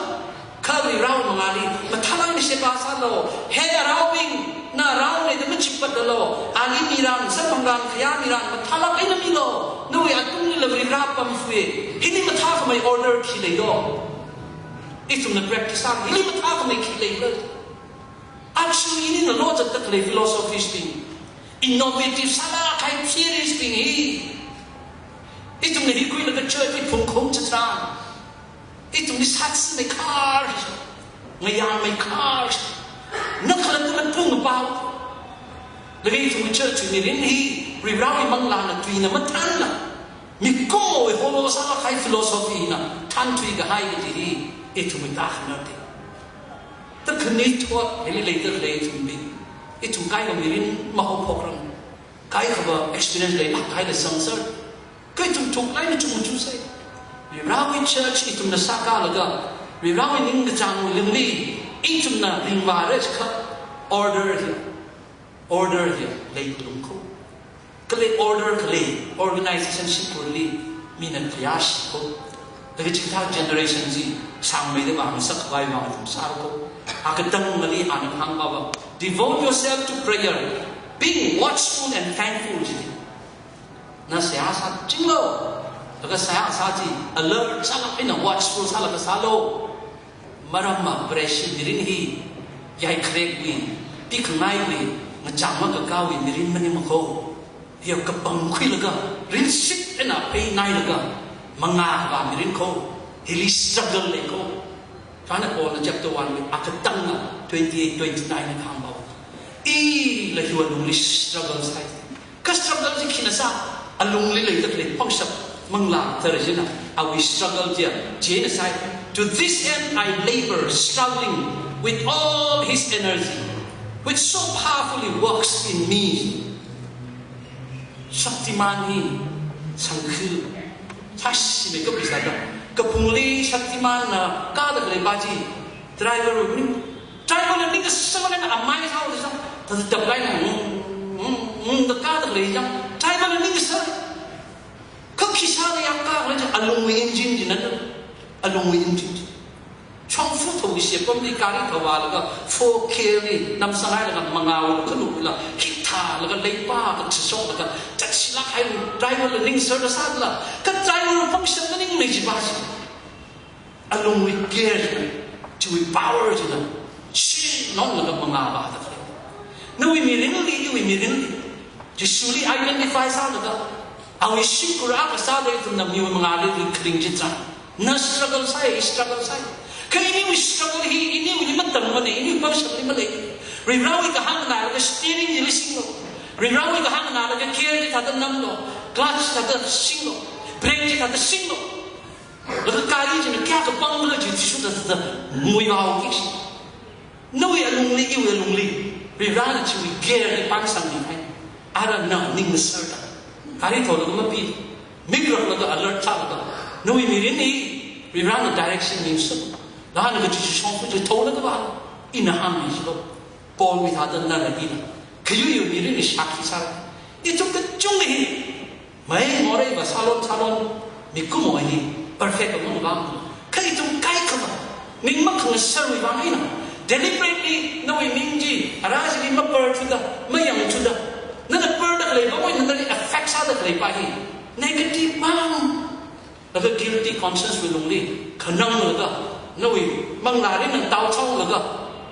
kha Varivarāwui mangāli mathālāk eina sheba sālu. Hey, araobing, na araona da machipatdalu. Ali miran, samphangran, khayā miran mathālāk eina milu. Nawui atunglila Varivarā pamfui. Hili mathākhamei order khi leido? Ithumna practice sā, hili mathākhamei khi leilo? Aja inina lozatda khalei philosophies bing, innovative sālāk kahai theories bing hi, ithumna hi khuilaga church hi phungkhum chitharan, ithumli sāthuimeikha, ngayānmeikha, na khalattala pung pao. Laga ithum church mirin hi Varivarāwui manglāna tuina mathānla, mikumowui hollow sālāk kahai philosophy na thānthui kahai kaji hi ithumwui tākhanarte. Thāda khanuithot hili leida khalei ithumbing, ithum kaikha mirin mahaophokra, kaikhava experience leilāk kahaila sangser. Kha ithum thuklāk eina chungchungsei. Varivarāwui church ithumna sākalaga, Varivarāwui ningkachāngwui lungli ithumna ringvāra chiakha, order hi, order hi leilungko. Khalei order khalei organization shimkhurli mina khayāshiko. Laga chikathā generation chi sāngmeida vāngasakkhavai vang ithum sārako. Akatangmali ana hāngpava, devote yourself to prayer, being watchful and thankful ji. Na seihā sāchinglu. Laga seihā sā chi alert sālāk eina watchful sālaga sālu. Maramva Vareshi mirin hi yaikharekwui, pikhangaiwui, ngachang makakāwui mirin maningmako. Hiya kapangkhuilaga, rinshit eina phei ngailaga, mangāvā mirinko. Hili struggle leiko. China Paulna chapter one wui akatangna twenty-eight, twenty-nine na hāngpava, ila hiwui lungli struggle sai. Kha struggle chi khina sā? Alungli leida khalei pangshap manglā tharan china, awui struggle chiya, china sai. To this end I labor, struggling with all his energy, which so powerfully works in me. Shaktiman hi sangkhu, sāshimei kapisāda, kapungli Shaktimanna kāda khalei pa chi, driver wui ning, driver na ning kasā mana amai sao de sao, ta ta lai na, mm, mm, mm, da kāda khalei jang, driver na ning kasā. Kha khisāda ya kākhala chi, alungwui engine china, alungwui engine chi. Chongfu thawui shepamli gari thawalaga, four gear li namsanghailaga, mangāwui khanukla khithālaga, leipa kachishok laga, chatshilāk kahai driver la ning sāda sāla, kha driver pangshap maningmei chi pa chi. Alungwui gear china, chiwui power china, shi nonlaga mangāvāda khalei. Nawui mirinli, iwui mirinli, Jishuli identify sālaga, awui shimkhur akha sāda ithumna miwui mangāli ri kharing chitharan, na struggle sai, struggle sai. Kha iniwui struggle hi, iniwuili matammanei, iniwui pangshapli malei. Varivarāwui kahāng nganālaga steering chili singlu. Varivarāwui kahāng nganālaga gear chithāda namlu, clutch chithāda singlu, brake chithāda singlu. Laga gari china kayākha pangkhala chi, chi shuda shuda muivāki kaji. Nawui alungli, iwui alungli, Varivarāna chiwui gear hi pansangmihai. Ara na ning ngasarda, gari tholaga mapi, mik raklaga alert sālaga, nawui mirin hi Varivarāna direction mingsā. Laga kachi chi shongfa chi tholaga vā, ina hāngmi chilo. Paulwui thāda nala ina, khayuiwui mirin hi shākhi sāra. Ithum kachungkha hi, mai morei va salon salon, mikumo hi perfect amang vang. Kha ithum kaikhava ning makhangasarwui vang eina, deliberately nawui ning chi ara chili mapar thuda, mayang thuda, nana parda khalei vang eina nali affect sāda khalei pa hi negative mang. Laga guilty conscience wui lungli khananglaga, nawui manglāli nana taochaolaga,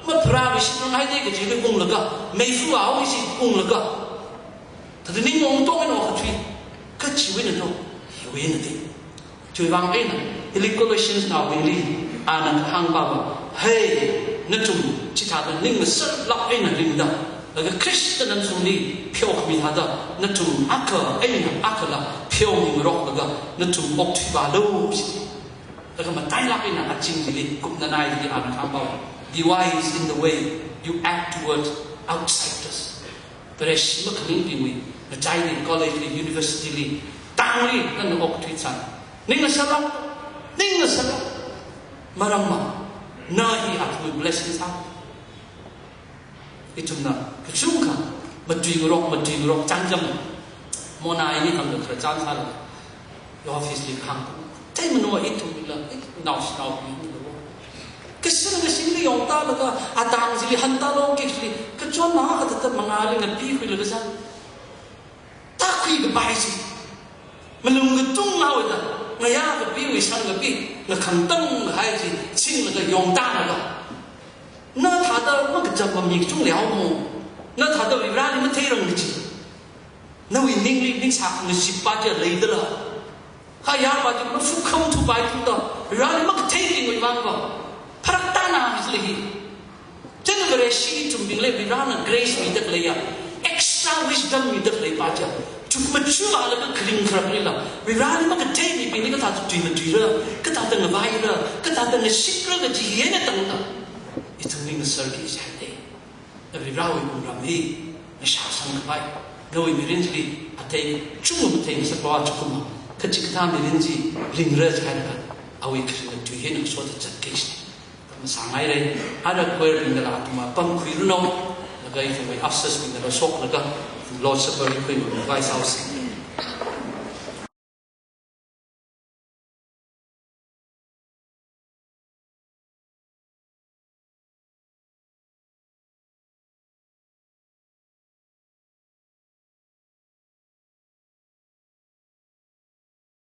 mapharāluishitranghai de kajili unglaga, meifu aomi chi unglaga, thāda ning ongtong eina okathui, kha chiwui eina to, hiwui eina de. Chiwui vang eina, hili Colossians naobingli Ana kahāngpava, hey, nathum chithāda ning ngasarlāk eina ringda, laga Khristana nathumli pheokhami thāda, nathum akha eina akhala pheongarok laga nathum okthuipalu. Laga matailāk eina aching chili, kupnanaili ana kahāngpava, be wise in the way you act toward outsiders. Vareshi makhaningbingwui ngachaili, college li, university li, tangli nana okthui tharan, ning ngasarlāk, ning ngasarlāk. Maramva, na hi athumwui blessing sā. Ithumna kachungkha matuingarok, matuingarok chānjam. Mona ini hāngda khararchan sālaga, office li kahāng, theimanava ithumla, eh, naoshinaobingla, kasing kasingli yongtālaga, atang chili hāngtālu kaji chili, kachon mahā kathāda mangāli ngapikhuilaga zang. Tākhui kapai chi, malung katung haoda, ngayā kapiwui shang kapi, ngakhangtang kahai chi singlaga yongtālaga, na thāda makacham mi kachungkha leimo. Na thāda Varivarali matheirang kaji, nawui ningli ningsā khangacheepa chi leidala? Kha yarpa chi mashukkham thupai thuda, Varivarali makatheibingwui vangva pharak tāna mizli hi. Chieina Vareshi ithumbingli Varivarana grace mida khaleiya, extra wisdom mida khaleipa chi, chukmajalaga kharing kharāklila, Varivarali makathei mibingli kathāda tui matuira, kathāda ngavaira, kathāda ngashitra kaji hi eina tangda, ithum ning ngasarki sai te. Na Varivarawui wungram hi nashāsang kapai, nawui mirin chili athei chungda matheingasakva chukuma, kachikathā mirin chi ringra jiakha, awui kharinga tui hi eina ngasoda zatki kaji. Masāngaira, ara choir bingla athumva pamkhuiranu, laga ithumwui ushers bingla shoklaga, Lord's Supper khuilu, Vice House.